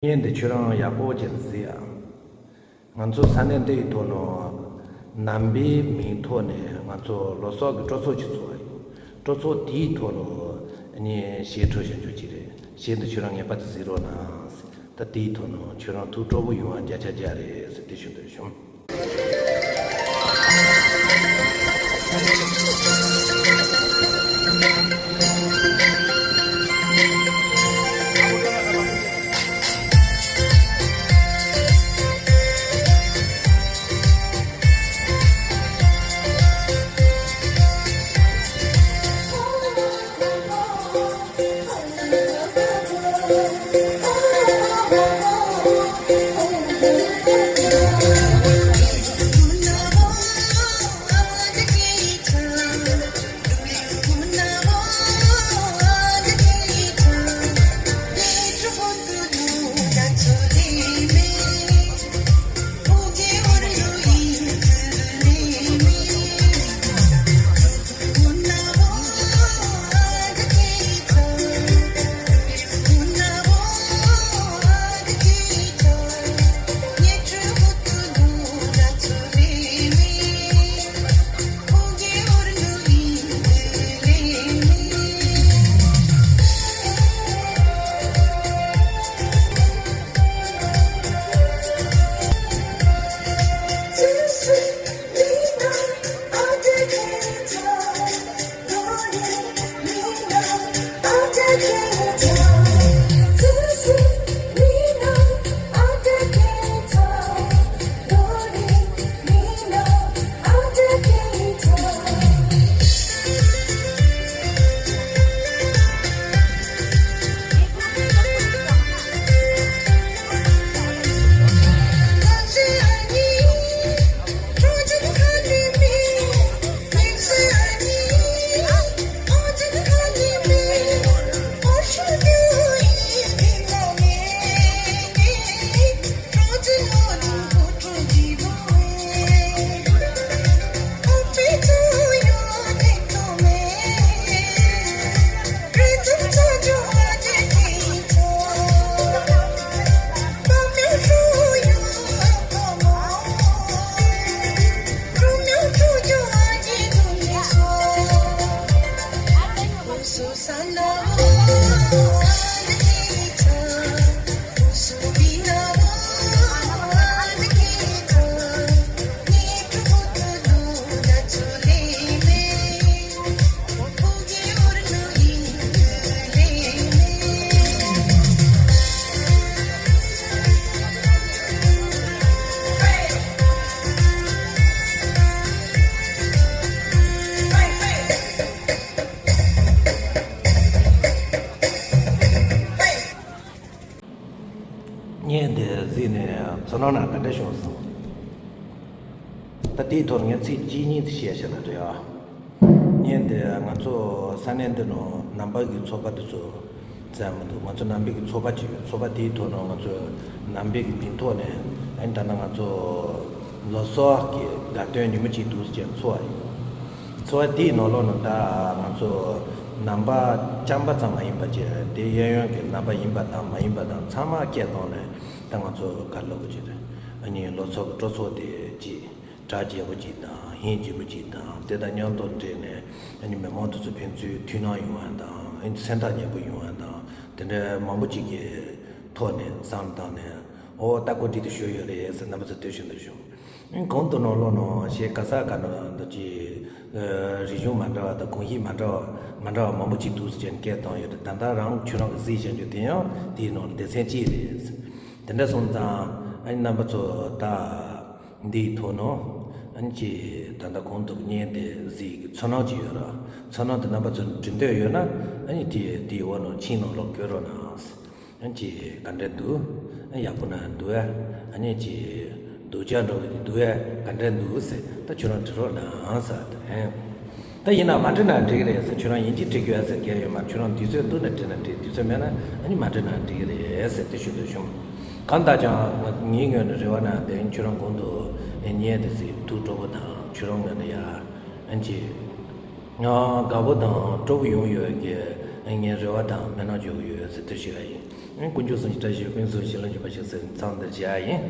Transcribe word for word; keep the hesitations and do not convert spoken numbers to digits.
བརྙན་འདི་ཁྱོད་རང་ཡག་པོ་ཅིག་གཟིགས་ཨ། ང་ཚོ་ས་གནས་འདི་ཡི་ཐོག་ནས་ནང་པའི་མིང་ཐོག་ནས་ང་ཚོ་ལོ་གསར་གྱི་སྤྲོ་ཚོགས་ཅིག་ཚོགས་ཡོད། སྤྲོ་ཚོགས་དེའི་ཐོག་ནས་ནི་གཞས་འཁྲབ་བཞག་རྒྱུ་ཅིག་རེད། གཞས་འདི་ཁྱོད་རང་ངེས་པར་དུ་གཟིགས་རོགས་གནང་། ད་དེའི་ཐོག་ནས་ཁྱོད་རང་ཐུགས་སྤྲོ་པོ་ཡོང་བ་བརྒྱ་ཆ་བརྒྱ་རེད་ཟེར་དེ་ཞུ་འདོད་བྱུང་། བརྙན་དེ་གཟིགས་ནས་ཚོར་སྣང་ག་འདྲ་བྱུང་སོང་། ད་དེའི་ཐོག་ངས་ཚིག་གཅིག་གཉིས་དེ་བཤད་བཞག་ན་འགྲིག་ཨ། བརྙན་དེ་ང་ཚོ་ས་གནས་འདི་ནང་ནང་པ་གི་ཚོགས་པ་དེ་ཚོ་བཙལ་མི་འདུག་ང་ཚོ་ནང་པའི་གི་ཚོགས་པ་ཅིག་ཡོད། ཚོགས་པ་དེའི་ཐོག་ནས་ང་ཚོ་ནང་པའི་གི་མིང་ཐོག་ནས་ཨ་ནི་ད་ལྟ་ང་ཚོ་ལོ་གསར་གི་དགའ་སྟོན་ཉིན་མོ་གཅིག་འདུག་ཟེར་ཚོགས་པ་ཡོད། ཚོགས་པ་དེའི་ནང་ལོགས་ནས་ད་ང་ཚོ་ནང་པ་རྐྱང་པ་ཙམ་མ་ཡིན་པ་བྱས་དེ་གཡས་གཡོན་གྱི་ནང་པ་ཡིན་པ་དང་མ་ཡིན་པ་དང་ཚང་མ་སྐད་བཏང་ནས་ད་ང་ཚོ་ག་རེ་ལབ་དགོས་ཀྱི་རེད། ཨ་ནི་ལོ་གསར་གི་སྤྲོ་ཚོགས་དེ་ཅིག་གྲ་རྒྱས་པོ་ཅིག་དང་ཧིང་རྗེ་པོ་ཅིག་དང་དེ་དང་མཉམ་དུ་འབྲེལ་ནས་ཨ་ནི་མི་མང་དེ་ཚོ་ཕན་ཚུན་མཐུན་སྣང་ཡོང་བ་དང་ཨ་ནི་སེམས་ཐག་ཉེ་པོ་ཡོང་བ་དང་དེ་འདྲ་མང་པོ་ཅིག་གི་ཐོག་ནས་བསམ་བཏང་ནས་ཨོ་ད་གོ་སྒྲིག་དེ་ཞུས་ཡོད་རེད་ཟེར་རྣམ་པ་ཚོ་ལྟོས་ཤིག་འདུག་བྱུང་། གོང་དུ་ནང་ལོགས་ནང་གཞས་ག་ས་ག་ནས་འདུག་ཅིག་རིག་གཞུང་མ་འདྲ་བ་དང་གོམས་གཤིས་མ་འདྲ་བ་མ་འདྲ་བ་མང་པོ་ཅིག་འདུག་ཟེར་ནས་སྐད་བཏང་ཡོད་རེད། ད་ལྟ་རང་ཁྱོད་རང་གི་གཟིགས་བཞག་རྒྱུ་དེ་ཡང་དེའི་ནང་ལ་སྡེ་ཚན་གཅིག་རེད། དེ་འདྲ་སོང་ཙང་ཨ་ནི་རྣམ་པ་ཚོ་ད། འདིའི་ཐོག་ནས་ཨ་ནི་ཅིག་ད་ལྟ་གོང་དུ་བརྙན་དེ་གཟིགས་ཀྱི་ཚོར་སྣང་ཅིག་ཡོད་ར། ཚོར་སྣང་དེ་རྣམ་པ་ཚོ་འབྲི་འདོད་ཡོད་ན་ཨ་ནི་དེ་དེའི་འོག་ནས་མཆན་ནང་ལོགས་བཀོད་རོགས་གནང་། ཨ་ནི་ཅིག་ག་འདྲ་འདུག་ཨ་ཡག་པོ་ན་འདུག་ཨ། ཨ་ནི་ཅིག་སྡུག་ཅག་འདྲ་བོ་འདུག་ཨ། ག་འདྲ་འདུག་ཟེར་ད་ཁྱོད་རང་འབྲི་རོགས་གནང་ཟེར་དེ་རེད། ད་ཡིན་ན་མ་འབྲི་ན་འགྲིག་གི་རེད་ཟེར། ཁྱོད་རང་ཡིན་གཅིག་འབྲི་དགོས་ཟེར་གལ་ཡོད་མ་རེད། ཁྱོད་རང་དུས་ཚོད་འདུག་ན་འབྲི་ན་འགྲིག་དུས་ཚོད་མེད་ན་ཨ་ནི་མ་འབྲི་ན་འགྲིག་གི་རེད་ཟེར་དེ་ཞུ་འདོད་བྱུང་། གང་ལྟར་ཀྱང་ངའི་ངོས་ནས་རེ་བ་ན་དེ་ཁྱོད་རང་གོང་དུ་བརྙན་དེ་གཟིགས་ཐུགས་སྤྲོ་པོ་དང་ཁྱོད་རང་ངོས་ནས་ཡ་ཨ་ནི་དགའ་པོ་དང་སྤྲོ་པོ་ཡོང་ཡོད་ཀྱི་ངའི་རེ་བ་དང་སྨོན་ལམ་འཇོག་གི་ཡོད་ཟེར་དེ་ཞུ་ཡ་ཡིན། དཀོན་མཆོག་གསུམ་གྱི་བཀྲ་ཤིས་ཀུན་སྩལ་ཞིང་ལ་འཇུག་པ་ཞིག་ཟེར་མཚམས་འདིར་བཞག་ཡིན།